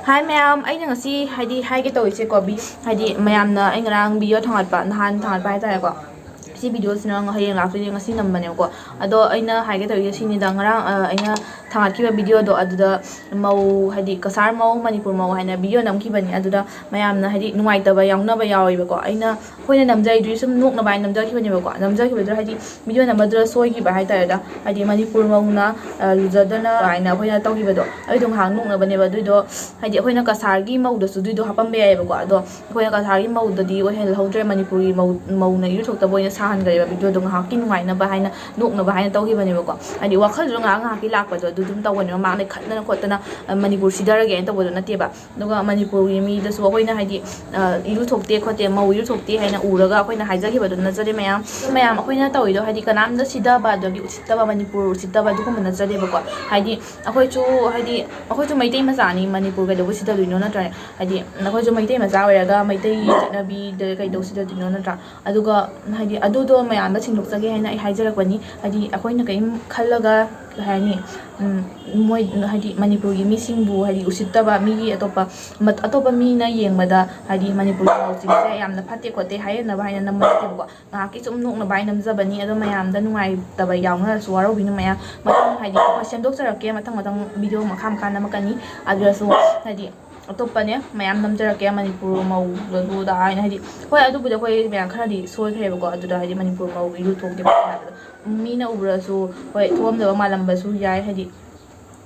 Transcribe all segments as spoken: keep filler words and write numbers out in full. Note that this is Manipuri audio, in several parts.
ꯍꯥꯏ ꯃꯌꯥꯝ, ꯑꯩꯅ ꯉꯁꯤ ꯍꯥꯏꯗꯤ ꯍꯥꯏꯒꯦ ꯇꯧꯔꯤꯁꯦꯀꯣ, ꯚꯤ- ꯍꯥꯏꯗꯤ ꯃꯌꯥꯝꯅ ꯑꯩ ꯉꯔꯥꯡ ꯚꯤꯗꯤꯑꯣ ꯊꯥꯡꯒꯠꯄ, ꯅꯍꯥꯟ ꯊꯥꯡꯒꯠꯄ ꯍꯥꯏꯇꯥꯔꯦꯀꯣ, ꯁꯤ ꯚꯤꯗꯤꯑꯣꯁꯤꯅ ꯍꯌꯦꯡ ꯂꯥꯛꯇꯣꯏꯅꯦ, ꯉꯁꯤ ꯅꯝꯕꯅꯦꯕꯀꯣ꯫ ꯑꯗꯣ ꯑꯩꯅ ꯍꯥꯏꯒꯦ ꯇꯧꯔꯤꯁꯦ ꯁꯤꯅꯤꯗ, ꯉꯔꯥꯡ ꯑ, ꯑꯩꯅ ꯊꯥꯡꯒꯠꯈꯤꯕ ꯚꯤꯗꯤꯑꯣꯗꯣ, ꯑꯗꯨꯗ ꯃꯧ, ꯍꯥꯏꯗꯤ ꯀꯁꯥꯔ ꯃꯧ, ꯃꯅꯤꯄꯨꯔ ꯃꯧ ꯍꯥꯏꯅ ꯚꯤꯗꯤꯑꯣ ꯅꯝꯈꯤꯕꯅꯤ꯫ ꯑꯗꯨꯗ ꯃꯌꯥꯝꯅ ꯍꯥꯏꯗꯤ ꯅꯨꯡꯉꯥꯏꯇꯕ ꯌꯥꯎꯅꯕ ꯌꯥꯎꯋꯦꯕꯀꯣ꯫ ꯑꯩꯅ, ꯑꯩꯈꯣꯏꯅ ꯅꯝꯖꯔꯤꯗꯨꯗꯤ ꯁꯨꯝ ꯅꯣꯛꯅꯕ ꯍꯥꯏꯅ ꯅꯝꯖꯈꯤꯕꯅꯦꯕꯀꯣ꯫ ꯅꯝꯖꯈꯤꯕꯗꯨꯗ ꯍꯥꯏꯗꯤ ꯚꯤꯗꯤꯑꯣ ꯅꯝꯕꯗꯨꯗ ꯁꯣꯏꯈꯤꯕ ꯍꯥꯏꯇꯥꯔꯦꯗ, ꯍꯥꯏꯗꯤ ꯃꯅꯤꯄꯨꯔ ꯃꯧꯅ, ꯑ, ꯂꯨꯖꯗꯅ ꯍꯥꯏꯅ ꯑꯩꯈꯣꯏꯅ ꯇꯧꯈꯤꯕꯗꯣ, ꯑꯩꯗꯣ ꯉꯥꯏꯍꯥꯛ ꯅꯣꯛꯅꯕꯅꯦꯕ꯫ ꯑꯗꯨꯏꯗꯣ ꯍꯥꯏꯗꯤ ꯑꯩꯈꯣꯏꯅ ꯀꯁꯥꯔꯒꯤ ꯃꯧꯗꯁꯨ ꯑꯗꯨꯏꯗꯣ ꯍꯥꯞꯄꯝꯕ ꯌꯥꯏꯑꯕꯀꯣ꯫ ꯑꯗꯣ ꯑꯩꯈꯣꯏꯅ ꯀꯁꯥꯔꯒꯤ ꯃꯧꯗꯗꯤ ꯑꯣꯏꯍꯜꯍꯧꯗ꯭ꯔꯦ, ꯃꯅꯤꯄꯨꯔꯒꯤ ꯃꯧ, ꯃꯧꯅ ꯏꯔꯨꯊꯣꯛꯇꯕ ꯑꯣꯏꯅ ꯁꯥꯍꯟꯈ꯭ꯔꯦꯕ ꯚꯤꯗꯤꯑꯣꯗꯣ, ꯉꯥꯏꯍꯥꯛꯀꯤ ꯅꯨꯡꯉꯥꯏꯅꯕ ꯍꯥꯏꯅ, ꯅꯣꯛꯅꯕ ꯍꯥꯏꯅ ꯇꯧꯈꯤꯕꯅꯦꯕꯀꯣ꯫ ꯍꯥꯏꯗꯤ ꯋꯥꯈꯜꯗꯨꯗ ꯉꯥꯏꯍꯥꯛ ꯉꯥꯏꯍꯥꯛꯀꯤ ꯂꯥꯛꯄꯗꯣ ꯑꯗꯨ ꯑꯗꯨꯝ ꯇꯧꯕꯅꯦꯕ, ꯃꯥꯡꯗ ꯈꯠꯅ ꯈꯣꯠꯇꯅ, ꯑ, ꯃꯅꯤꯄꯨꯔ ꯁꯤꯗꯔꯒꯦꯅ ꯇꯧꯕꯗꯣ ꯅꯠꯇꯦꯕ꯫ ꯑꯗꯨꯒ ꯃꯅꯤꯄꯨꯔꯒꯤ ꯃꯤꯗꯁꯨ ꯑꯩꯈꯣꯏꯅ ꯍꯥꯏꯗꯤ, ꯑ, ꯏꯔꯨꯊꯣꯛꯇꯦ ꯈꯣꯠꯇꯦ, ꯃꯧ ꯏꯔꯨꯊꯣꯛꯇꯦ ꯍꯥꯏꯅ ꯎꯔꯒ ꯑꯩꯈꯣꯏꯅ ꯍꯥꯏꯖꯈꯤꯕꯗꯨ ꯅꯠꯆꯗꯦ ꯃꯌꯥꯝ꯫ ꯃꯌꯥꯝ ꯑꯩꯈꯣꯏꯅ ꯇꯧꯔꯤꯗꯣ ꯍꯥꯏꯗꯤ ꯀꯅꯥꯝꯇ ꯁꯤꯗꯕ, ꯑꯗꯒꯤ ꯎꯁꯤꯠꯇꯕ, ꯃꯅꯤꯄꯨꯔ ꯎꯁꯤꯠꯇꯕ ꯑꯗꯨꯒꯨꯝꯕ ꯅꯠꯆꯗꯦꯕꯀꯣ꯫ ꯍꯥꯏꯗꯤ ꯑꯩꯈꯣꯏꯁꯨ, ꯍꯥꯏꯗꯤ ꯑꯩꯈꯣꯏꯁꯨ ꯃꯩꯇꯩ ꯃꯆꯥꯅꯤ, ꯃꯅꯤꯄꯨꯔ ꯀꯩꯗꯧꯕ ꯁꯤꯗꯗꯣꯏꯅꯣ ꯅꯠꯇ꯭ꯔꯅꯦ? ꯍꯥꯏꯗꯤ ꯑꯩꯈꯣꯏꯁꯨ ꯃꯩꯇꯩ ꯃꯆꯥ ꯑꯣꯏꯔꯒ ꯃꯩꯇꯩꯒꯤ ꯆꯠꯅꯕꯤꯗ ꯀꯩꯗꯧ ꯁꯤꯗꯗꯣꯏꯅꯣ ꯅꯠꯇ꯭ꯔꯥ? ꯑꯗꯨꯒ ꯍꯥꯏꯗꯤ ꯑꯗꯨꯗꯣ ꯃꯌꯥꯝꯗ ꯁꯦꯡꯗꯣꯛꯆꯒꯦ ꯍꯥꯏꯅ ꯑꯩ ꯍꯥꯏꯖꯔꯛꯄꯅꯤ꯫ ꯍꯥꯏꯗꯤ ꯑꯩꯈꯣꯏꯅ ꯀꯔꯤꯝ ꯈꯜꯂꯒ, ꯀꯩ ꯍꯥꯏꯅꯤ, ꯎꯝ, ꯃꯣꯏ ꯍꯥꯏꯗꯤ ꯃꯅꯤꯄꯨꯔꯒꯤ ꯃꯤꯁꯤꯡꯕꯨ ꯍꯥꯏꯗꯤ ꯎꯁꯤꯠꯇꯕ, ꯃꯤꯒꯤ ꯑꯇꯣꯞꯄ ꯃꯠ-, ꯑꯇꯣꯞꯄ ꯃꯤꯅ ꯌꯦꯡꯕꯗ ꯍꯥꯏꯗꯤ ꯃꯅꯤꯄꯨꯔꯒꯤ ꯃꯧꯁꯤꯡꯁꯦ ꯌꯥꯝꯅ ꯐꯠꯇꯦ ꯈꯣꯠꯇꯦ ꯍꯥꯏꯍꯟꯅꯕ ꯍꯥꯏꯅ ꯅꯝꯕ ꯅꯠꯇꯦꯕꯀꯣ꯫ ꯉꯥꯏꯍꯥꯛꯀꯤ ꯁꯨꯝ ꯅꯣꯛꯅꯕ ꯍꯥꯏꯅ ꯅꯝꯖꯕꯅꯤ꯫ ꯑꯗꯣ ꯃꯌꯥꯝꯗ ꯅꯨꯡꯉꯥꯏꯇꯕ ꯌꯥꯎꯅꯔꯁꯨ ꯋꯥꯔꯧꯕꯤꯅꯨ ꯃꯌꯥꯝ꯫ ꯃꯊꯪ ꯍꯥꯏꯗꯤ ꯑꯩꯈꯣꯏ ꯁꯦꯝꯗꯣꯛꯆꯔꯛꯀꯦ, ꯃꯊꯪ ꯃꯊꯪ ꯚꯤꯗꯤꯑꯣ ꯃꯈꯥ ꯃꯈꯥ ꯅꯝꯃꯛꯀꯅꯤ꯫ ꯑꯗꯨꯗꯁꯨ ꯍꯥꯏꯗꯤ ꯑꯇꯣꯞꯄꯅꯦ ꯃꯌꯥꯝ ꯅꯝꯖꯔꯛꯀꯦ, ꯃꯅꯤꯄꯨꯔ ꯃꯧ ꯑꯗꯨꯗ ꯍꯥꯏꯅ ꯍꯥꯏꯗꯤ, ꯍꯣꯏ, ꯑꯗꯨꯕꯨꯗꯤ ꯑꯩꯈꯣꯏ ꯃꯌꯥꯝ ꯈꯔꯗꯤ ꯁꯣꯏꯈ꯭ꯔꯦꯕꯀꯣ꯫ ꯑꯗꯨꯗ ꯍꯥꯏꯗꯤ ꯃꯅꯤꯄꯨꯔ ꯃꯧ ꯏꯔꯨ ꯊꯣꯛꯇꯦ ꯈꯣꯠꯇꯦ ꯍꯥꯏꯕꯗꯣ ꯃꯤꯅ ꯎꯕ꯭ꯔꯁꯨ, ꯍꯣꯏ, ꯊꯣꯛꯑꯝꯗꯕ ꯃꯥꯜꯂꯝꯕꯁꯨ ꯌꯥꯏ, ꯍꯥꯏꯗꯤ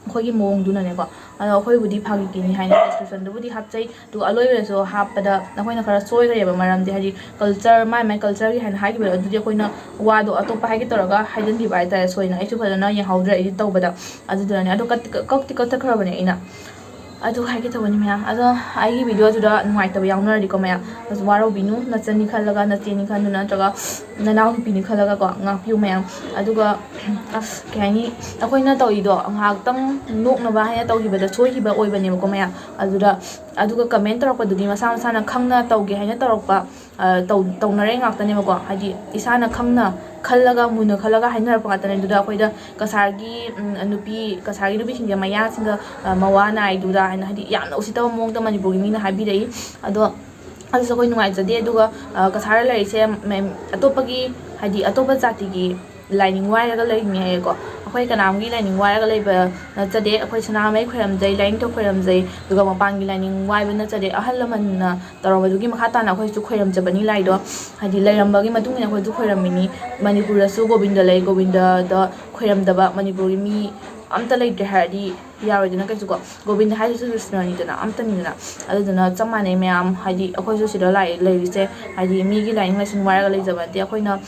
ꯑꯩꯈꯣꯏꯒꯤ ꯃꯑꯣꯡꯗꯨꯅꯅꯦꯀꯣ꯫ ꯑꯗꯣ ꯑꯩꯈꯣꯏꯕꯨꯗꯤ ꯐꯥꯒꯤꯒꯤꯅꯤ ꯍꯥꯏꯅ ꯗꯤꯁꯀ꯭ꯔꯤꯞꯁꯟꯗꯨꯕꯨꯗꯤ ꯍꯥꯞꯆꯩ, ꯑꯗꯨꯒ ꯑꯂꯣꯏꯕꯗꯁꯨ ꯍꯥꯞꯄꯗ ꯑꯩꯈꯣꯏꯅ ꯈꯔ ꯁꯣꯏꯈ꯭ꯔꯦꯕ꯫ ꯃꯔꯝꯗꯤ ꯍꯥꯏꯗꯤ ꯀꯜꯆꯔ, ꯃꯥꯏ ꯃꯥꯏ ꯀꯜꯆꯔꯒꯤ ꯍꯥꯏꯅ ꯍꯥꯏꯈꯤꯕꯗꯣ, ꯑꯗꯨꯗꯤ ꯑꯩꯈꯣꯏꯅ ꯋꯥꯗꯣ ꯑꯇꯣꯞꯄ ꯍꯥꯏꯒꯦ ꯇꯧꯔꯒ ꯍꯥꯏꯖꯤꯟꯈꯤꯕ ꯍꯥꯏꯇꯥꯔꯦ ꯁꯣꯏꯅ꯫ ꯑꯩꯁꯨ ꯐꯖꯅ ꯌꯦꯡꯍꯧꯗ꯭ꯔꯦ ꯏꯗꯤꯠ ꯇꯧꯕꯗ, ꯑꯗꯨꯗꯨꯅꯅꯦ꯫ ꯑꯗꯣ ꯀꯠ-, ꯀꯛꯇꯤ ꯀꯛꯊꯠꯈ꯭ꯔꯕꯅꯦ ꯑꯩꯅ꯫ ꯑꯗꯨ ꯍꯥꯏꯒꯦ ꯇꯧꯕꯅꯤ ꯃꯌꯥꯝ꯫ ꯑꯗꯣ ꯑꯩꯒꯤ ꯚꯤꯗꯤꯑꯣꯗꯨꯗ ꯅꯨꯡꯉꯥꯏꯇꯕ ꯌꯥꯎꯅꯔꯗꯤꯀꯣ ꯃꯌꯥꯝ, ꯑꯁ, ꯋꯥꯔꯧꯕꯤꯅꯨ, ꯅꯆꯟꯅꯤ ꯈꯜꯂꯒ, ꯅꯆꯦꯅꯤ ꯈꯟꯗꯨꯅ, ꯅꯠꯇ꯭ꯔꯒ ꯅꯅꯥꯎꯅꯨꯄꯤꯅꯤ ꯈꯜꯂꯒꯀꯣ ꯉꯥꯛꯄꯤꯌꯨ ꯃꯌꯥꯝ꯫ ꯑꯗꯨꯒ, ꯑꯁ, ꯀꯩ ꯍꯥꯏꯅꯤ, ꯑꯩꯈꯣꯏꯅ ꯇꯧꯔꯤꯗꯣ ꯉꯥꯏꯍꯥꯛꯇꯪ ꯅꯣꯛꯅꯕ ꯍꯥꯏꯅ ꯇꯧꯈꯤꯕꯗ ꯁꯣꯏꯈꯤꯕ ꯑꯣꯏꯕꯅꯦꯕꯀꯣ ꯃꯌꯥꯝ꯫ ꯑꯗꯨꯗ, ꯑꯗꯨꯒ ꯀꯃꯦꯟ ꯇꯧꯔꯛꯄꯗꯨꯗꯤ ꯃꯁꯥ ꯃꯁꯥꯅ ꯈꯪꯅ ꯇꯧꯒꯦ ꯍꯥꯏꯅ ꯇꯧꯔꯛꯄ, ꯑ, ꯇꯧ-, ꯇꯧꯅꯔꯦ ꯉꯥꯛꯇꯅꯦꯕꯀꯣ꯫ ꯍꯥꯏꯗꯤ ꯏꯁꯥꯅ ꯈꯪꯅ ꯈꯜꯂꯒ, ꯃꯨꯟꯅ ꯈꯜꯂꯒ ꯍꯥꯏꯅꯔꯛꯄ ꯉꯥꯛꯇꯅꯦ꯫ ꯑꯗꯨꯗ ꯑꯩꯈꯣꯏꯗ ꯀꯁꯥꯔꯒꯤ, ꯎꯝ, ꯅꯨꯄꯤ, ꯀꯁꯥꯔꯒꯤ ꯅꯨꯄꯤꯁꯤꯡꯁꯦ ꯃꯌꯥꯁꯤꯡꯒ, ꯑ, ꯃꯋꯥ ꯅꯥꯏꯗꯨꯗ ꯍꯥꯏꯅ, ꯍꯥꯏꯗꯤ, ꯌꯥꯝꯅ ꯎꯁꯤꯠꯇꯕ ꯃꯑꯣꯡꯗ ꯃꯅꯤꯄꯨꯔꯒꯤ ꯃꯤꯅ ꯍꯥꯏꯕꯤꯔꯛꯏ꯫ ꯑꯗꯣ ꯑꯗꯨꯁꯨ ꯑꯩꯈꯣꯏ ꯅꯨꯡꯉꯥꯏꯖꯗꯦ꯫ ꯑꯗꯨꯒ, ꯑ, ꯀꯁꯥꯔ ꯂꯩꯔꯤꯁꯦ ꯃꯦꯝ, ꯑꯇꯣꯞꯄꯒꯤ, ꯍꯥꯏꯗꯤ, ꯑꯇꯣꯞꯄ ꯖꯥꯇꯤꯒꯤ ꯂꯥꯏꯅꯤꯡ ꯋꯥꯏꯔꯒ ꯂꯩꯔꯤꯅꯤ ꯍꯥꯏꯌꯦꯀꯣ꯫ ꯑꯩꯈꯣꯏ ꯀꯅꯥꯝꯒꯤ ꯂꯥꯏꯅꯤꯡ ꯋꯥꯏꯔꯒ ꯂꯩꯕ ꯅꯠꯆꯗꯦ꯫ ꯑꯩꯈꯣꯏ ꯁꯅꯥꯃꯍꯤ ꯈꯣꯏꯔꯝꯖꯩ, ꯂꯥꯏꯅꯤꯡꯊꯧ ꯈꯣꯏꯔꯝꯖꯩ, ꯑꯗꯨꯒ ꯃꯄꯥꯟꯒꯤ ꯂꯥꯏꯅꯤꯡ ꯋꯥꯏꯕ ꯅꯠꯆꯗꯦ꯫ ꯑꯍꯜ ꯂꯃꯟꯅ ꯇꯧꯔꯝꯕꯗꯨꯒꯤ ꯃꯈꯥ ꯇꯥꯅ ꯑꯩꯈꯣꯏꯁꯨ ꯈꯣꯏꯔꯝꯖꯕꯅꯤ ꯂꯥꯏꯗꯣ꯫ ꯍꯥꯏꯗꯤ, ꯂꯩꯔꯝꯕꯒꯤ ꯃꯇꯨꯡ ꯏꯟꯅ ꯑꯩꯈꯣꯏꯁꯨ ꯈꯣꯏꯔꯝꯃꯤꯅꯤ꯫ ꯃꯅꯤꯄꯨꯔꯗꯁꯨ ꯒꯣꯕꯤꯟꯗ ꯂꯩ, ꯒꯣꯕꯤꯟꯗꯗ ꯈꯣꯏꯔꯝꯗꯕ ꯃꯅꯤꯄꯨꯔꯒꯤ ꯃꯤ ꯑꯝꯇ ꯂꯩꯇ꯭ꯔꯦ ꯍꯥꯏꯔꯗꯤ ꯌꯥꯔꯣꯏꯗꯅ ꯀꯩꯁꯨꯀꯣ꯫ ꯒꯣꯕꯤꯟꯗ ꯍꯥꯏꯁꯤꯁꯨ ꯀ꯭ꯔꯤꯁꯅꯅꯤꯗꯅ, ꯑꯝꯇꯅꯤꯗꯅ꯫ ꯑꯗꯨꯗꯨꯅ ꯆꯞ ꯃꯥꯟꯅꯩ ꯃꯌꯥꯝ, ꯍꯥꯏꯗꯤ, ꯑꯩꯈꯣꯏꯁꯨ ꯁꯤꯗ ꯂꯥꯛꯑꯦ, ꯂꯩꯔꯤꯁꯦ, ꯍꯥꯏꯗꯤ, ꯃꯤꯒꯤ ꯂꯥꯏꯅꯤꯡ ꯂꯥꯏꯁꯣꯟ ꯋꯥꯏꯔꯒ ꯂꯩꯖꯕ ꯅꯠꯇꯦ꯫ ꯑꯩꯈꯣꯏꯅ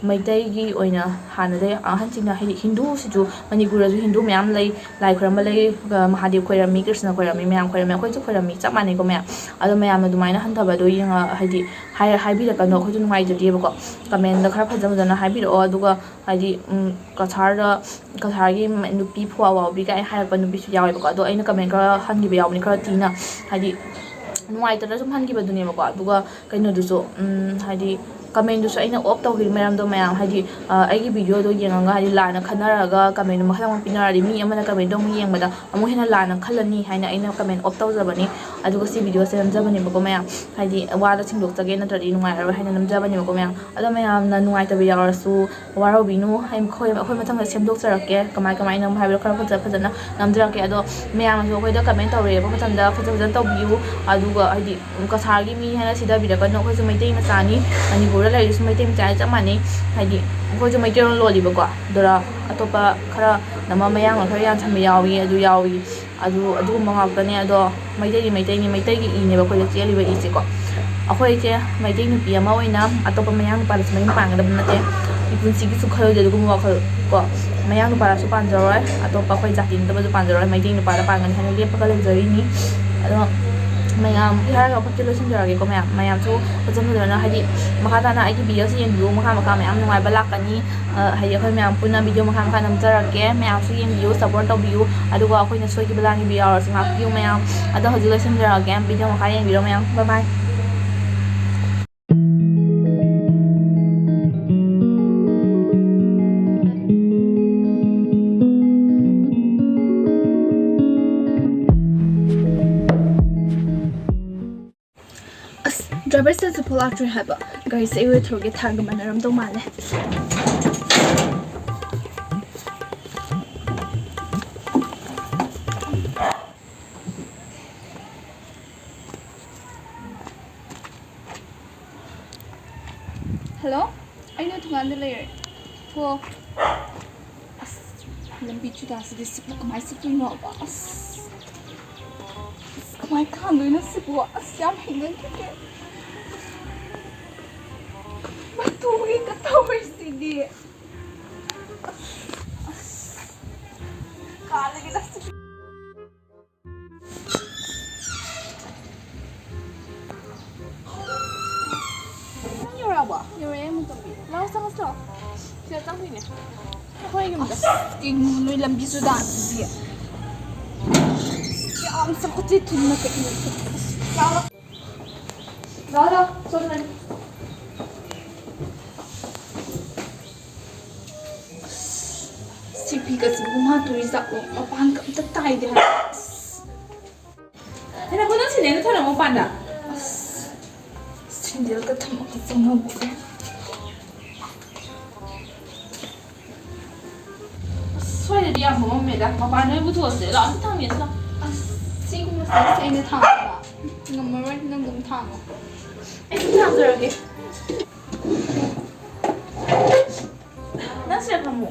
ꯃꯩꯇꯩꯒꯤ ꯑꯣꯏꯅ ꯍꯥꯟꯅꯗꯩ ꯑꯍꯟꯁꯤꯡꯅ, ꯍꯥꯏꯗꯤ, ꯍꯤꯟꯗꯨꯁꯤꯁꯨ ꯃꯅꯤꯄꯨꯔꯗꯁꯨ ꯍꯤꯟꯗꯨ ꯃꯌꯥꯝ ꯂꯩ, ꯂꯥꯏ ꯈꯣꯏꯔꯝꯕ ꯂꯩ, ꯑ, ꯃꯍꯥꯗꯦꯕ ꯈꯣꯏꯔꯝꯃꯤ, ꯀ꯭ꯔꯤꯁꯅ ꯈꯣꯏꯔꯝꯃꯤ, ꯃꯌꯥꯝ ꯈꯣꯏꯔꯝꯃꯤ, ꯑꯩꯈꯣꯏꯁꯨ ꯈꯣꯏꯔꯝꯃꯤ, ꯆꯞ ꯃꯥꯟꯅꯩꯀꯣ ꯃꯌꯥꯝ꯫ ꯑꯗꯣ ꯃꯌꯥꯝꯅ ꯑꯗꯨꯃꯥꯏꯅ ꯍꯟꯊꯕꯗꯣ ꯌꯦꯡꯉ-, ꯍꯥꯏꯗꯤ, ꯍꯥꯏ-, ꯍꯥꯏꯕꯤꯔꯛꯀꯅꯣ, ꯑꯩꯈꯣꯏꯁꯨ ꯅꯨꯡꯉꯥꯏꯖꯗꯦꯕꯀꯣ꯫ ꯀꯃꯦꯟꯗ ꯈꯔ ꯐꯖ ꯐꯖꯅ ꯍꯥꯏꯕꯤꯔꯛꯑꯣ꯫ ꯑꯗꯨꯒ, ꯍꯥꯏꯗꯤ, ꯎꯝ, ꯀꯁꯥꯔꯗ, ꯀꯁꯥꯔꯒꯤ ꯅꯨꯄꯤ ꯐꯨꯋꯥ ꯋꯥꯎꯕꯤ ꯀꯥꯏꯅ ꯍꯥꯏꯔꯛꯄ ꯅꯨꯄꯤꯁꯨ ꯌꯥꯎꯋꯦꯕꯀꯣ꯫ ꯑꯗꯣ ꯑꯩꯅ ꯀꯃꯦꯟ ꯈꯔ ꯍꯟꯈꯤꯕ ꯌꯥꯎꯕꯅꯤ, ꯈꯔ ꯊꯤꯅ, ꯍꯥꯏꯗꯤ, ꯅꯨꯡꯉꯥꯏꯇꯅ ꯁꯨꯝ ꯍꯟꯈꯤꯕꯗꯨꯅꯦꯕꯀꯣ꯫ ꯑꯗꯨꯒ ꯀꯩꯅꯣꯗꯨꯁꯨ, ꯎꯝ, ꯍꯥꯏꯗꯤ, ꯀꯃꯦꯟꯗꯨꯁꯨ ꯑꯩꯅ ꯑꯣꯐ ꯇꯧꯈꯤꯕ ꯃꯔꯝꯗꯣ ꯃꯌꯥꯝ, ꯍꯥꯏꯗꯤ, ꯑ, ꯑꯩꯒꯤ ꯚꯤꯗꯤꯑꯣꯗꯣ ꯌꯦꯡꯉꯒ, ꯍꯥꯏꯗꯤ, ꯂꯥꯟꯅ ꯈꯟꯅꯔꯒ ꯀꯃꯦꯟꯗꯣ ꯃꯈꯜ ꯑꯃ ꯄꯤꯅꯔꯗꯤ, ꯃꯤ ꯑꯃꯅ ꯀꯃꯦꯟꯗꯣ ꯑꯃꯨꯛ ꯌꯦꯡꯕꯗ ꯑꯃꯨꯛ ꯍꯦꯟꯅ ꯂꯥꯟꯅ ꯈꯜꯂꯅꯤ ꯍꯥꯏꯅ ꯑꯩꯅ ꯀꯃꯦꯟ ꯑꯣꯐ ꯇꯧꯖꯕꯅꯤ꯫ ꯑꯗꯨꯒ ꯁꯤ ꯚꯤꯗꯤꯑꯣꯁꯦ ꯅꯝꯖꯕꯅꯦꯕꯀꯣ ꯃꯌꯥꯝ, ꯍꯥꯏꯗꯤ, ꯋꯥꯗꯣ ꯁꯦꯡꯗꯣꯛꯆꯒꯦ, ꯅꯠꯇ꯭ꯔꯗꯤ ꯅꯨꯡꯉꯥꯏꯔꯔꯣꯏ ꯍꯥꯏꯅ ꯅꯝꯖꯕꯅꯦꯕꯀꯣ ꯃꯌꯥꯝ꯫ ꯑꯗꯣ ꯃꯌꯥꯝꯅ ꯅꯨꯡꯉꯥꯏꯇꯕ ꯌꯥꯎꯔꯁꯨ ꯋꯥꯔꯧꯕꯤꯅꯨ꯫ ꯑꯩꯈꯣꯏ, ꯑꯩꯈꯣꯏ ꯃꯊꯪꯗ ꯁꯦꯝꯗꯣꯛꯆꯔꯛꯀꯦ, ꯀꯃꯥꯏ ꯀꯃꯥꯏꯅ ꯍꯥꯏꯕꯗꯣ ꯈꯔ ꯐꯖ ꯐꯖꯅ ꯅꯝꯖꯔꯛꯀꯦ꯫ ꯑꯗꯣ ꯃꯌꯥꯝꯅꯁꯨ ꯑꯩꯈꯣꯏꯗ ꯀꯃꯦꯟ ꯇꯧꯔꯛꯑꯦꯕ ꯃꯇꯝꯗ ꯐꯖ ꯐꯖꯅ ꯇꯧꯕꯤꯌꯨ꯫ ꯑꯗꯨꯒ, ꯍꯥꯏꯗꯤ, ꯀꯁꯥꯔꯒꯤ ꯃꯤ ꯍꯥꯏꯅ ꯁꯤꯊꯕꯤꯔꯛꯀꯅꯨ꯫ ꯑꯩꯈꯣꯏꯁꯨ ꯃꯩꯇꯩ ꯃꯆꯥꯅꯤ, ꯃꯅꯤꯄꯨꯔꯗ ꯂꯩꯔꯤꯁꯨ ꯃꯩꯇꯩ ꯃꯆꯥꯅꯤ, ꯆꯞ ꯃꯥꯟꯅꯩ꯫ ꯍꯥꯏꯗꯤ, ꯑꯩꯈꯣꯏꯁꯨ ꯃꯩꯇꯩꯂꯣꯟ ꯂꯣꯜꯂꯤꯕꯀꯣ꯫ ꯑꯗꯨꯗ ꯑꯇꯣꯞꯄ ꯈꯔ ꯅꯃ ꯃꯌꯥꯡꯅ ꯈꯔ ꯌꯥꯟꯁꯟꯕ ꯌꯥꯎꯏ, ꯑꯗꯨ ꯌꯥꯎꯏ꯫ ꯑꯗꯨ, ꯑꯗꯨꯒꯨꯝꯕ ꯉꯥꯛꯇꯅꯦ꯫ ꯑꯗꯣ ꯃꯩꯇꯩꯗꯤ ꯃꯩꯇꯩꯅꯤ, ꯃꯩꯇꯩꯒꯤ ꯏꯅꯦꯕ ꯑꯩꯈꯣꯏꯗ ꯆꯦꯜꯂꯤꯕ ꯏꯁꯦꯀꯣ꯫ ꯑꯩꯈꯣꯏꯁꯦ ꯃꯩꯇꯩ ꯅꯨꯄꯤ ꯑꯃ ꯑꯣꯏꯅ ꯑꯇꯣꯞꯄ ꯃꯌꯥꯡ ꯅꯨꯄꯥꯗꯁꯨ ꯃꯌꯨꯝ ꯄꯥꯟꯒꯗꯕ ꯅꯠꯇꯦ꯫ ꯃꯤ ꯄꯨꯟꯁꯤꯒꯤꯁꯨ ꯈꯜꯂꯣꯏꯗꯦ ꯑꯗꯨꯒꯨꯝꯕ ꯋꯥꯈꯜ ꯀꯣ꯫ ꯃꯌꯥꯡ ꯅꯨꯄꯥꯗꯁꯨ ꯄꯥꯟꯖꯔꯣꯏ, ꯑꯇꯣꯞꯄ ꯑꯩꯈꯣꯏ ꯖꯥꯇꯤ ꯅꯠꯇꯕꯁꯨ ꯄꯥꯟꯖꯔꯣꯏ, ꯃꯩꯇꯩ ꯅꯨꯄꯥꯗ ꯄꯥꯟꯒꯅꯤ ꯍꯥꯏꯅ ꯂꯦꯞꯄꯒ ꯂꯩꯖꯔꯤꯅꯤ꯫ ꯑꯗꯣ ꯃꯌꯥꯝ ꯍꯥꯏꯔꯒ ꯐꯠꯇꯦ ꯂꯣꯏꯁꯤꯟꯖꯔꯒꯦꯀꯣ ꯃꯌꯥꯝ꯫ ꯃꯌꯥꯝꯁꯨ ꯐꯖ ꯐꯖꯅ, ꯍꯥꯏꯗꯤ, ꯃꯈꯥ ꯇꯥꯅ ꯑꯩꯒꯤ ꯚꯤꯗꯤꯑꯣꯁꯦ ꯌꯦꯡꯕꯤꯌꯨ, ꯃꯈꯥ ꯃꯈꯥ ꯃꯌꯥꯝ ꯅꯨꯡꯉꯥꯏꯕ ꯂꯥꯛꯀꯅꯤ꯫ ꯑ, ꯍꯥꯏꯗꯤ, ꯑꯩꯈꯣꯏ ꯃꯌꯥꯝ ꯄꯨꯟꯅ ꯚꯤꯗꯤꯑꯣ ꯃꯈꯥ ꯃꯈꯥ ꯅꯝꯖꯔꯛꯀꯦ꯫ ꯃꯌꯥꯝꯁꯨ ꯌꯦꯡꯕꯤꯌꯨ, ꯁꯞꯄꯣꯔꯠ ꯇꯧꯕꯤꯌꯨ꯫ ꯑꯗꯨꯒ ꯑꯩꯈꯣꯏꯅ ꯁꯣꯏꯈꯤꯕ ꯂꯥꯟꯈꯤꯕ ꯌꯥꯎꯔꯁꯨ ꯉꯥꯛꯄꯤꯌꯨ ꯃꯌꯥꯝ꯫ ꯑꯗꯣ ꯍꯧꯖꯤꯛ ꯂꯣꯏꯁꯤꯟꯖꯔꯛꯑꯒꯦ, ꯚꯤꯗꯤꯑꯣ ꯃꯈꯥ ꯌꯦꯡꯕꯤꯔꯣ ꯃꯌꯥꯝ꯫ ꯕꯥꯏ ꯕꯥꯏ꯫ ꯗ꯭ꯔꯥꯏꯚꯔꯁꯤꯅꯁꯨ ꯐꯣꯟ ꯂꯥꯛꯇ꯭ꯔꯤ ꯍꯥꯏꯕ꯫ ꯒꯥꯔꯤꯁꯦ ꯑꯩ ꯑꯣꯏꯊꯣꯛꯑꯒꯦ, ꯊꯥꯒ ꯃꯥꯟꯅꯔꯝꯗꯧ ꯃꯥꯜꯂꯦ꯫ ꯍꯜꯂꯣ, ꯑꯩ ꯅꯣꯏ ꯊꯣꯡꯒꯥꯟꯗ ꯂꯩꯔꯦ꯫ ꯊꯣꯛꯂꯛꯑꯣ꯫ ꯑꯁ, ꯂꯝꯕꯤ ꯆꯨꯗꯥꯁꯤꯗꯤ ꯁꯤꯕꯨ ꯀꯃꯥꯏꯅ ꯆꯠꯇꯣꯏꯅꯣꯕ? ꯑꯁ, ꯑꯁ, ꯀꯃꯥꯏꯅ ꯀꯥꯟꯗꯣꯏꯅꯣ ꯁꯤꯕꯨ? ꯑꯁ, ꯌꯥꯝ ꯍꯩꯅꯈꯤꯗ꯭ꯔꯦ꯫ ꯃꯇꯨ ꯍꯦꯛꯇ ꯇꯧꯔꯤꯁꯤꯗꯤ꯫ ꯑꯁ, ꯑꯁ, ꯀꯥꯜꯂꯒꯦꯗ ꯁꯤꯕꯨ꯫ ꯅꯪ ꯌꯧꯔꯛꯑꯕꯣ? ꯌꯧꯔꯛꯑꯦ, ꯑꯃꯨꯛ ꯇꯧꯕꯤꯔꯣ꯫ ꯂꯥꯛꯑꯣ, ꯆꯪꯉꯁꯤ ꯂꯥꯛꯑꯣ꯫ ꯁꯤꯗ ꯆꯪꯗꯣꯏꯅꯦ꯫ ꯑꯩꯈꯣꯏ ꯌꯨꯝꯗ꯫ ꯑꯁ, ꯀꯩꯅꯣ ꯅꯣꯏ ꯂꯝꯕꯤ ꯆꯨꯗꯥꯁꯤꯗꯤ꯫ ꯌꯥꯝ ꯆꯥꯎꯈꯠꯇꯦ, ꯊꯨꯅ ꯀꯩꯅꯣ꯫ ꯂꯥꯛꯑꯣ, ꯂꯥꯛꯑꯣ, ꯂꯥꯛꯑꯣ, ꯁꯣꯝꯗꯅꯦ꯫ ꯁꯤ ꯐꯤꯒꯁꯤꯕꯨ ꯃꯥ ꯇꯨꯔꯤ ꯖꯥꯠꯂꯣ? ꯃꯄꯥꯟꯒ ꯑꯝꯇ ꯇꯥꯏꯗꯦ ꯍꯥꯏꯕ꯫ ꯑꯁ꯫ ꯍꯦ, ꯅꯪꯕꯨ ꯅꯪ ꯁꯦꯟꯗꯜꯗꯣ ꯊꯅꯝꯃꯣ ꯃꯄꯥꯟꯗ꯫ ꯑꯁ, ꯁꯦꯟꯗꯜꯒ ꯊꯝꯃꯒ ꯆꯪꯉꯝꯃꯒꯦ꯫ ꯑꯁ, ꯁ꯭ꯋꯥꯏꯗꯗꯤ ꯌꯥꯝ ꯍꯣꯡꯉꯝꯃꯦꯗ꯫ ꯃꯄꯥꯟꯗ ꯑꯣꯏꯅ ꯄꯨꯊꯣꯛꯑꯁꯦ꯫ ꯂꯥꯛꯑꯣ, ꯑꯝꯇ ꯊꯥꯡꯒꯦꯁꯤ ꯂꯥꯛꯑꯣ꯫ ꯑꯁ, ꯁꯤꯒꯨꯝꯕꯁꯦ ꯑꯩꯅ ꯊꯥꯡꯕ ꯉꯝꯃꯔꯣꯏ, ꯅꯪ ꯑꯗꯨꯝ ꯊꯥꯡꯉꯣ꯫ ꯑꯩ ꯑꯗꯨꯝ ꯊꯥꯡꯖꯔꯒꯦ꯫ ꯅꯪ ꯁꯤꯗ ꯐꯝꯃꯣ꯫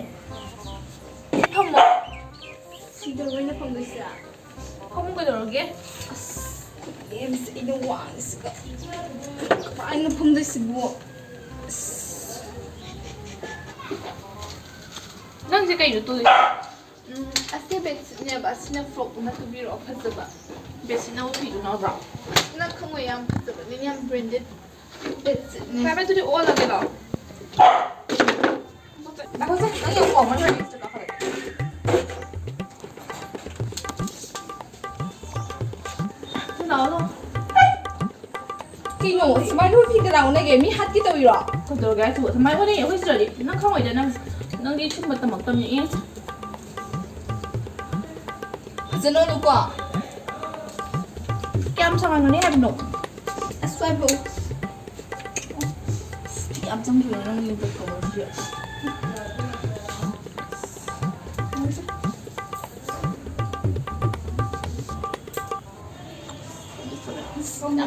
ꯐꯝꯃꯣ꯫ ꯁꯤꯗ ꯑꯣꯏꯅ ꯐꯝꯒꯦꯁꯦ꯫ ꯐꯃꯨꯡ ꯀꯩꯗꯧꯔꯒꯦ? ꯑꯁ, ꯈꯨꯠꯂꯦꯝꯁꯦ ꯑꯩꯅ ꯋꯥꯡꯉꯤꯁꯤꯒ꯫ ꯀꯃꯥꯏꯅ ꯐꯝꯗꯣꯏꯁꯤꯕꯨ? ꯑꯁ꯫ ꯅꯪꯁꯦ ꯀꯩꯅꯣ ꯇꯨꯔꯤꯁꯦ? ꯎꯝ, ꯑꯁꯤ ꯕꯦꯗꯁꯤꯠꯅꯦꯕ, ꯑꯁꯤꯅ ꯐ꯭ꯔꯣꯛ ꯑꯃ ꯇꯨꯕꯤꯔꯛꯑꯣ, ꯐꯖꯕ꯫ ꯕꯦꯗꯁꯤꯠꯅ ꯐꯤꯗꯨ ꯅꯠꯇ꯭ꯔꯣ? ꯅꯪ ꯈꯪꯉꯣꯏ, ꯌꯥꯝ ꯐꯖꯕꯅꯦ, ꯌꯥꯝ ꯕ꯭ꯔꯦꯟꯗꯦꯗ ꯕꯦꯗꯁꯤꯠꯅꯦ꯫ ꯐꯔꯦ, ꯑꯗꯨꯗꯤ ꯑꯣꯜꯂꯒꯦ ꯂꯥꯛꯑꯣ꯫ ꯉꯥꯏꯈꯣꯁꯦ, ꯅꯪ ꯌꯥꯝ ꯋꯥꯡꯃꯟꯈ꯭ꯔꯦ, ꯁꯤꯗ ꯀꯥꯈꯠꯂꯛꯑꯦ꯫ ꯂꯥꯛꯑꯣ, ꯂꯥꯛꯑꯣ꯫ ꯀꯩꯅꯣ, ꯁꯨꯃꯥꯏꯅ ꯍꯨꯏ ꯐꯤꯗ ꯂꯥꯎꯅꯒꯦ? ꯃꯤ ꯍꯥꯠꯀꯦ ꯇꯧꯔꯤꯔꯣ? ꯀꯩꯗꯧꯔꯒꯦ ꯍꯥꯏꯁꯤꯕꯣ? ꯁꯨꯃꯥꯏꯅ ꯍꯣꯠꯅꯩ ꯑꯩꯈꯣꯏ ꯁꯤꯗꯗꯤ꯫ ꯅꯪ ꯈꯪꯉꯣꯏꯗ ꯅꯪ꯫ ꯅꯪꯗꯤ ꯁꯨꯝꯕ ꯇꯝꯃꯛꯇꯕꯅꯤ꯫ ꯑꯦ꯫ ꯐꯖꯅ ꯎꯅꯨꯀꯣ꯫ ꯀꯌꯥꯝ ꯁꯥꯡꯍꯟꯒꯅꯤ ꯍꯥꯏꯕꯅꯣ? ꯑꯁ, ꯌꯥꯝ ꯆꯪꯈꯤꯕ ꯅꯪꯒꯤ ꯀꯩꯅꯣꯁꯤꯗꯤ꯫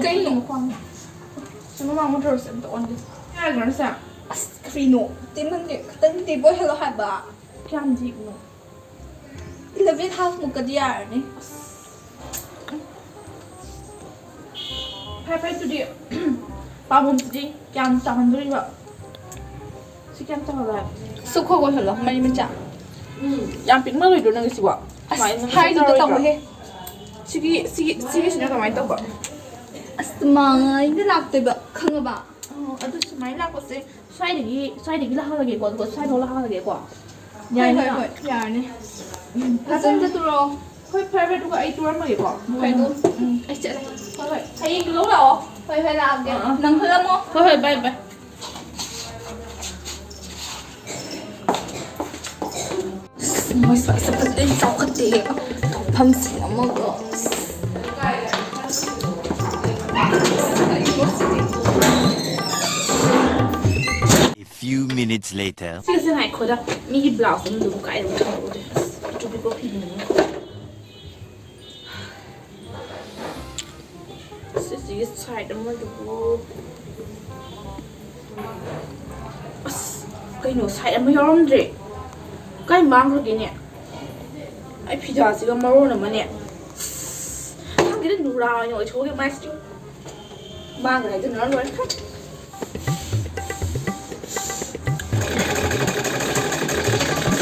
ꯀꯩꯅꯣ? ꯁꯤ ꯃꯃꯥꯡ ꯃꯣꯇꯣꯔꯁꯦ ꯑꯝꯇ ꯑꯣꯟꯒꯦ꯫ ꯌꯥꯗ꯭ꯔꯣ ꯁꯦ? ꯑꯁ, ꯀꯔꯤꯅꯣ? ꯇꯦꯟꯃꯟꯒꯦ꯫ ꯈꯤꯇꯪ ꯗꯤꯞ ꯑꯣꯏꯍꯜꯂꯣ ꯍꯥꯏꯕ꯫ ꯀꯌꯥꯝ ꯗꯤꯞꯅꯣ? Eleven half ꯃꯨꯛꯀꯗꯤ ꯌꯥꯔꯅꯤ꯫ ꯑꯁ꯫ ꯐꯔꯦ, ꯐꯔꯦ, ꯑꯗꯨꯗꯤ ꯄꯥꯝꯕꯣꯝꯁꯤꯗꯤ ꯀꯌꯥꯝ ꯆꯥꯎꯍꯟꯗꯣꯔꯤꯕ? ꯁꯤ ꯀꯌꯥꯝ ꯆꯥꯎꯍꯜꯂꯣ ꯍꯥꯏꯕ? ꯁꯨꯛ ꯈꯣꯛ ꯑꯣꯏꯍꯜꯂꯣ, ꯃꯔꯤ ꯃꯆꯥ꯫ ꯌꯥꯝ ꯄꯤꯛꯃꯜꯂꯣꯏꯗ꯭ꯔꯣ ꯅꯪꯒꯤꯁꯤꯕꯣ? ꯑꯁ, ꯁꯨꯃꯥꯏꯅ ꯍꯥꯏꯗꯨꯗ ꯆꯥꯎꯔꯣꯏꯗ꯭ꯔꯣ? ꯇꯧꯋꯦꯍꯦ꯫ ꯁꯤꯒꯤ, ꯁꯤꯒꯤ, ꯁꯤꯒꯤꯁꯤꯅ ꯀꯃꯥꯏꯅ ꯇꯧꯕ? ꯑꯁ, ꯃꯥꯡꯉꯩꯗ ꯂꯥꯛꯇꯣꯏꯕ, ꯈꯪꯉꯕ? ꯑꯣ, ꯑꯗꯨ ꯁꯨꯃꯥꯏꯅ ꯂꯥꯛꯄꯁꯦ ꯁ꯭ꯋꯥꯏꯗꯒꯤ, ꯁ꯭ꯋꯥꯏꯗꯒꯤ ꯂꯥꯛꯍꯜꯂꯒꯦꯀꯣ, ꯑꯗꯨꯒ ꯁ꯭ꯋꯥꯏꯐꯥꯎ ꯂꯥꯛꯍꯜꯂꯒꯦꯀꯣ꯫ ꯍꯣꯏ, ꯌꯥꯏꯅ? ꯍꯣꯏ, ꯍꯣꯏ, ꯌꯥꯔꯅꯤ꯫ ꯐꯖꯅ ꯆꯠꯇꯨꯔꯣ? ꯍꯣꯏ, ꯐꯔꯦ, ꯐꯔꯦ, ꯑꯗꯨꯒ ꯑꯩ ꯇꯨꯔꯝꯃꯒꯦꯀꯣ꯫ ꯍꯣꯏ, ꯑꯗꯨ, ꯎꯝ, ꯑꯩ ꯆꯠꯂꯦ꯫ ꯍꯣꯏ, ꯍꯣꯏ, ꯍꯌꯦꯡꯗꯨ ꯂꯧ ꯂꯥꯛꯑꯣ꯫ ꯍꯣꯏ, ꯍꯣꯏ, ꯂꯥꯛꯑꯒꯦ꯫ ꯑꯥ, ꯑꯥ꯫ ꯅꯪ ꯈꯜꯂꯝꯃꯣ꯫ ꯍꯣꯏ, ꯍꯣꯏ, ꯕꯥꯏ, ꯕꯥꯏ꯫ ꯑꯁ, ꯃꯣꯏ ꯁ꯭ꯋꯥꯏꯁꯦ ꯐꯖꯅ ꯆꯥꯎꯈꯠꯇꯦꯍꯦ꯫ ꯇꯧꯐꯝꯁꯤꯅ ꯑꯃꯒ꯫ ꯑꯁ꯫ A few minutes later. ꯁꯤꯒꯁꯦ ꯉꯥꯏꯈꯣꯗ, ꯃꯤꯒꯤ ꯕ꯭ꯂꯥꯎꯁ ꯑꯃꯗꯨꯕꯨ ꯀꯥꯏꯗ ꯊꯝꯍꯧꯗꯦ? ꯑꯁ, ꯄꯤꯛꯇ꯭ꯔꯨ ꯄꯤꯛꯄ ꯐꯤꯅꯤꯅꯦ꯫ ꯁꯤꯁꯤꯒꯤ ꯁꯥꯏꯠ ꯑꯃꯗꯨꯕꯨ꯫ ꯑꯁ, ꯀꯩꯅꯣ, ꯁꯥꯏꯠ ꯑꯃ ꯌꯥꯎꯔꯝꯗ꯭ꯔꯦ꯫ ꯀꯥꯏ ꯃꯥꯡꯈ꯭ꯔꯒꯦꯅꯦ? ꯑꯩ ꯐꯤꯗꯥꯁꯤꯒ ꯃꯔꯣꯟ ꯑꯃꯅꯦ꯫ ꯑꯁ, ꯈꯪꯗꯦꯗ, ꯅꯨꯔꯥ ꯑꯣꯏꯅ ꯑꯣꯏꯊꯣꯛꯑꯒꯦ ꯃꯥꯏꯁꯤꯗꯤ꯫ ꯃꯥꯡꯈ꯭ꯔꯦ ꯍꯥꯏꯗꯨꯅ ꯂꯣꯏꯔꯦ꯫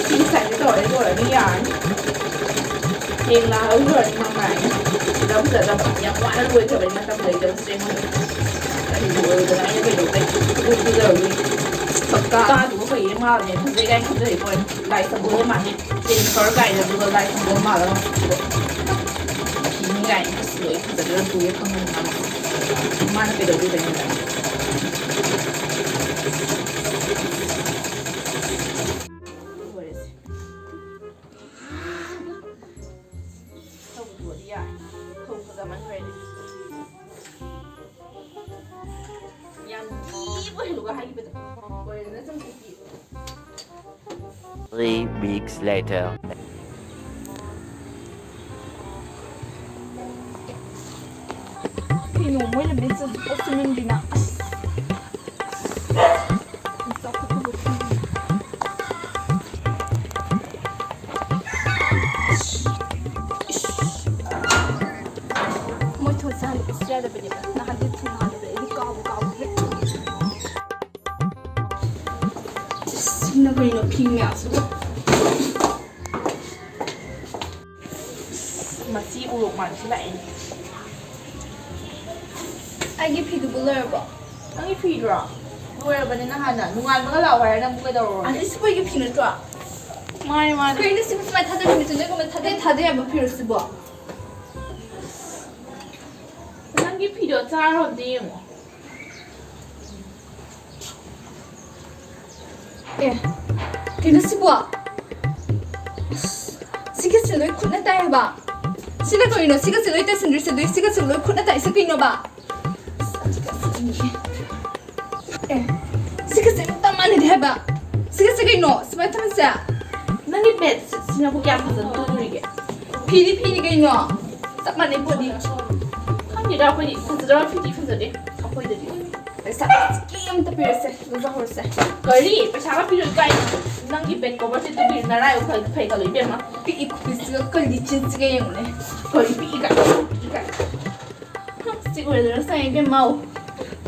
ꯁꯤ ꯉꯁꯥꯏꯗꯤ ꯇꯧꯔꯦ, ꯂꯣꯏꯔꯅꯤ, ꯌꯥꯔꯅꯤ꯫ ꯍꯌꯦꯡ ꯂꯥꯛꯑꯒ ꯂꯣꯏꯔꯅꯤ ꯃꯃꯥꯏꯅ꯫ ꯐꯖ ꯐꯖꯗꯕ ꯌꯥꯝ ꯋꯥꯅ ꯂꯣꯏꯈ꯭ꯔꯕꯅꯤ ꯃꯇꯝ ꯂꯩꯇꯕꯁꯦ ꯑꯩꯉꯣꯟꯗ꯫ ꯀꯔꯤꯕꯨ ꯑꯣꯏꯔꯨꯗꯅ ꯑꯩꯅ ꯀꯩꯗꯧꯕꯩ ꯏꯔꯨ ꯂꯨꯖꯔꯨꯏ? ꯁꯛꯇꯥꯗꯨꯒ ꯐꯩꯌꯦ ꯃꯥꯜꯂꯦ, ꯐꯖꯩ ꯀꯥꯏꯅ ꯈꯟꯖꯔꯤꯀꯣ ꯑꯩꯅ꯫ ꯂꯥꯏ ꯁꯪꯒꯣꯏ ꯃꯥꯜꯂꯦ꯫ ꯆꯦꯟ ꯈꯔ ꯀꯥꯏꯅ ꯑꯗꯨꯒ ꯂꯥꯏ ꯁꯪꯒꯣꯏ ꯃꯥꯜꯂꯒ ꯃꯤ ꯀꯥꯏꯅ ꯐꯖꯗ꯭ꯔꯥ ꯇꯨꯒꯦ ꯈꯪꯕꯅꯤ ꯃꯥꯅ꯫ ꯃꯥꯅ ꯀꯩꯗꯧꯗꯣꯏꯕ ꯑꯩꯉꯣꯟꯗ? ꯂꯣꯏꯔꯦꯁꯦ꯫ ꯊꯧꯗꯣꯛꯑꯗꯤ ꯌꯥꯔꯦ꯫ ꯊꯧ ꯐꯖꯃꯟꯈ꯭ꯔꯦ ꯑꯩꯗꯤ꯫ ꯑꯗꯨꯒ ꯍꯥꯏꯈꯤꯕꯗꯣ ꯑꯣꯏꯔꯦꯗꯅ ꯁꯨꯝ ꯀꯨꯀꯤ꯫ Three weeks later. ꯀꯩꯅꯣ ꯃꯣꯏꯅ ꯃꯦꯠꯆ ꯄꯣꯠꯁꯨ ꯃꯟꯗ꯭ꯔꯤꯅ ꯑꯁ꯫ ꯃꯣꯏ ꯊꯣꯡ ꯆꯥꯍꯟꯕꯁꯨ ꯌꯥꯗꯕꯅꯦꯕ꯫ ꯅꯍꯥꯟꯗꯤ ꯊꯣꯡ ꯍꯥꯟꯕꯗ ꯑꯩꯗꯤ ꯀꯥꯎꯕ ꯀꯥꯎꯕ ꯍꯦꯛ꯫ ꯁꯤꯅ ꯀꯩꯅꯣ ꯐꯤ ꯃꯌꯥꯝꯁꯤꯕꯨ? ꯃꯁꯤ ꯎꯔꯣꯛ ꯃꯥꯟꯕꯁꯤ ꯂꯥꯛꯑꯦꯅꯦ꯫ ꯑꯩꯒꯤ ꯐꯤꯗꯨꯕꯨ ꯂꯣꯏꯔꯕꯣ? ꯅꯪꯒꯤ ꯐꯤꯗꯨꯔꯣ? ꯂꯣꯏꯔꯕꯅꯤ ꯅꯍꯥꯟꯅ꯫ ꯅꯣꯡꯉꯥꯟꯕꯒ ꯂꯥꯛꯑꯣ ꯍꯥꯏꯔ ꯅꯪꯕꯨ ꯀꯩꯗꯧꯔꯨꯔꯒꯦ? ꯑꯗꯩ ꯁꯤꯕꯣꯏꯒꯤ ꯐꯤ ꯅꯠꯇ꯭ꯔꯣ? ꯃꯥꯅꯦ, ꯃꯥꯅꯦ꯫ ꯀꯩꯅꯣ ꯁꯤꯕꯨ ꯁꯨꯃꯥꯏꯅ ꯊꯥꯗꯣꯛꯏ ꯅꯨꯃꯤꯠꯇꯨ ꯅꯣꯏꯒꯨꯝꯕ ꯊꯥꯗꯣꯛ ꯊꯥꯗꯣꯛ ꯌꯥꯕ ꯐꯤꯔꯣ ꯁꯤꯕꯣ? ꯅꯪꯒꯤ ꯐꯤꯗꯣ ꯆꯥꯔꯣ ꯑꯝꯇ ꯌꯦꯡꯉꯣ꯫ ꯑꯦ, ꯀꯩꯅꯣ ꯁꯤꯕꯣ? ꯑꯁ, ꯁꯤꯒꯁꯦ ꯂꯣꯏ ꯈꯨꯠꯅ ꯇꯥꯏ ꯍꯥꯏꯕ꯫ ꯁꯤꯅ ꯀꯩꯅꯣ? ꯁꯤꯒꯁꯦ ꯂꯣꯏ ꯇꯩꯁꯤꯟꯗ꯭ꯔꯤꯁꯦ, ꯑꯗꯨꯏ ꯁꯤꯒꯁꯦ ꯂꯣꯏ ꯈꯨꯠꯅ ꯇꯥꯏꯁꯦ ꯀꯩꯅꯣꯕ? ꯑꯁ, ꯑꯦ, ꯁꯤꯒꯁꯦ ꯑꯝꯇ ꯃꯥꯟꯅꯗꯦ ꯍꯥꯏꯕ꯫ ꯁꯤꯒꯁꯦ ꯀꯩꯅꯣ? ꯁꯨꯃꯥꯏꯅ ꯊꯝꯃꯤꯁꯦ? ꯅꯪꯒꯤ ꯕꯦꯗꯁꯤꯠꯁꯤꯅꯕꯨ ꯀꯌꯥꯝ ꯐꯖꯅ ꯇꯨꯔꯤꯒꯦ? ꯐꯤꯗꯤ ꯐꯤꯅꯤ ꯀꯩꯅꯣ, ꯆꯞ ꯃꯥꯟꯅꯩ ꯄꯣꯠꯅꯤ꯫ ꯈꯪꯗꯦꯗ, ꯑꯩꯈꯣꯏꯗꯤ ꯐꯖꯗꯕ ꯐꯤꯗꯤ ꯐꯖꯗꯦ ꯑꯩꯈꯣꯏꯗꯗꯤ꯫ ꯄꯩꯁꯥ ꯈꯤꯇꯪ ꯑꯝꯇ ꯄꯤꯔꯁꯦ, ꯂꯧꯖꯍꯧꯔꯁꯦ꯫ ꯀꯔꯤ? ꯄꯩꯁꯥꯒ ꯄꯤꯔꯣꯏ ꯀꯥꯏꯅ? ꯅꯪꯒꯤ ꯕꯦꯗ ꯀꯣꯚꯔꯁꯦ ꯇꯨꯕꯤꯔ ꯅꯔꯥꯏꯕꯛ ꯐꯩ, ꯐꯩ ꯈꯜꯂꯣ ꯏꯕꯦꯝꯃ꯫ ꯄꯤꯛꯏ ꯈꯨꯕꯤꯁꯤꯒ ꯀꯜꯂꯤ ꯆꯤꯟꯁꯤꯒ ꯌꯦꯡꯉꯨꯅꯦ꯫ ꯀꯔꯤ ꯄꯤꯛꯏ ꯀꯥꯏꯅ? ꯄꯤꯛꯏ ꯀꯥꯏꯅ? ꯁꯤ ꯑꯣꯏꯔꯗꯅ ꯁꯥꯏ ꯏꯕꯦꯝꯃ꯫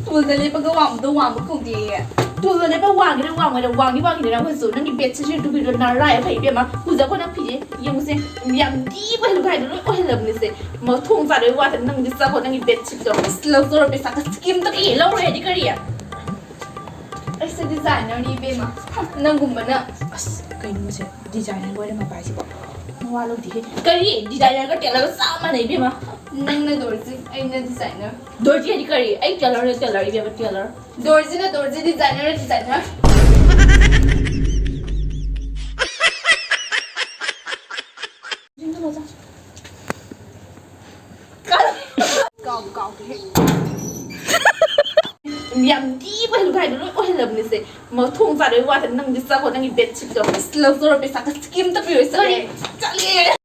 ꯇꯨꯜꯗ ꯂꯦꯞꯄꯒ ꯋꯥꯡꯕꯗꯣ ꯋꯥꯡꯕ ꯀꯧꯗꯦꯌꯦ꯫ ꯇꯨꯜꯗ ꯂꯦꯞꯄ ꯋꯥꯡꯒꯦꯔꯥ ꯋꯥꯡꯉꯣꯏꯔꯥ, ꯋꯥꯡꯗꯤ ꯋꯥꯡꯉꯤꯗꯅ ꯑꯩꯈꯣꯏꯁꯨ꯫ ꯅꯪꯒꯤ ꯕꯦꯗꯁꯤꯠꯁꯦ ꯇꯨꯕꯤꯔꯣ ꯅꯔꯥꯏꯕꯛ ꯐꯩ ꯏꯕꯦꯝꯃ꯫ ꯎꯖꯈꯣ ꯅꯪ ꯐꯤꯁꯦ ꯌꯦꯡꯉꯨꯁꯦ꯫ ꯌꯥꯝ ꯂꯤꯕ ꯍꯦꯜꯂꯨ ꯍꯥꯏꯗꯣ ꯂꯣꯏ ꯑꯣꯏꯍꯜꯂꯕꯅꯤꯁꯦ꯫ ꯃꯊꯣꯡ ꯆꯥꯗꯕꯩ ꯋꯥꯇ ꯅꯪꯗꯤ ꯆꯠꯈꯣ ꯅꯪꯒꯤ ꯕꯦꯗꯁꯤꯠꯇꯣ꯫ ꯑꯁ, ꯂꯧꯖꯔꯣ ꯄꯩꯁꯥ ꯈꯖꯤꯛ ꯑꯝꯇ ꯀꯛꯑꯦ ꯂꯧꯔꯣꯏ ꯍꯥꯏꯗꯤ ꯀꯔꯤ? ꯑꯩꯁꯦ ꯗꯤꯖꯥꯏꯅꯔꯅꯤ ꯏꯕꯦꯝꯃ꯫ ꯍꯝ, ꯅꯪꯒꯨꯝꯕꯅ꯫ ꯑꯁ, ꯀꯩꯅꯣ ꯃꯁꯦ? ꯗꯤꯖꯥꯏꯅꯔ ꯑꯣꯏꯔꯝꯃꯕ ꯍꯥꯏꯁꯤꯕꯣ? ꯃꯋꯥ ꯂꯧꯗꯦꯍꯦ꯫ ꯀꯔꯤ? ꯗꯤꯖꯥꯏꯅꯔꯒ ꯇꯦꯂꯔꯒ ꯆꯞ ꯃꯥꯟꯅꯩ ꯏꯕꯦꯝꯃ꯫ ꯅꯪꯅ ꯗꯣꯔꯖꯤ, ꯑꯩꯅ ꯗꯤꯖꯥꯏꯅꯔ꯫ ꯗꯣꯔꯖꯤ ꯍꯥꯏꯗꯤ ꯀꯔꯤ? ꯑꯩ ꯇꯦꯂꯔꯅꯦ ꯇꯦꯂꯔ ꯏꯕꯦꯝꯃ, ꯇꯦꯂꯔ꯫ ꯗꯣꯔꯖꯤꯅ ꯗꯣꯔꯖꯤ, ꯗꯤꯖꯥꯏꯅꯔꯅ ꯗꯤꯖꯥꯏꯅꯔ꯫ ꯀꯥꯎꯕꯨ ꯀꯥꯎꯈ꯭ꯔꯦꯍꯦ꯫ ꯌꯥꯝ ꯂꯤꯕ ꯍꯦꯟꯕ ꯍꯥꯏꯗꯣ ꯂꯣꯏ ꯑꯣꯏꯍꯜꯂꯕꯅꯤꯁꯦ꯫ ꯃꯊꯣꯡ ꯆꯥꯗꯕꯩ ꯋꯥꯗ ꯅꯪꯗꯤ ꯆꯥꯈꯣ, ꯅꯪꯒꯤ ꯕꯦꯗꯁꯤꯠꯇꯣ꯫ ꯑꯁ, ꯂꯧꯖꯔꯣ, ꯄꯩꯁꯥ ꯀꯩꯝꯇ ꯄꯤꯔꯣꯏ, ꯁꯣꯔꯤ꯫ ꯆꯠꯂꯦ꯫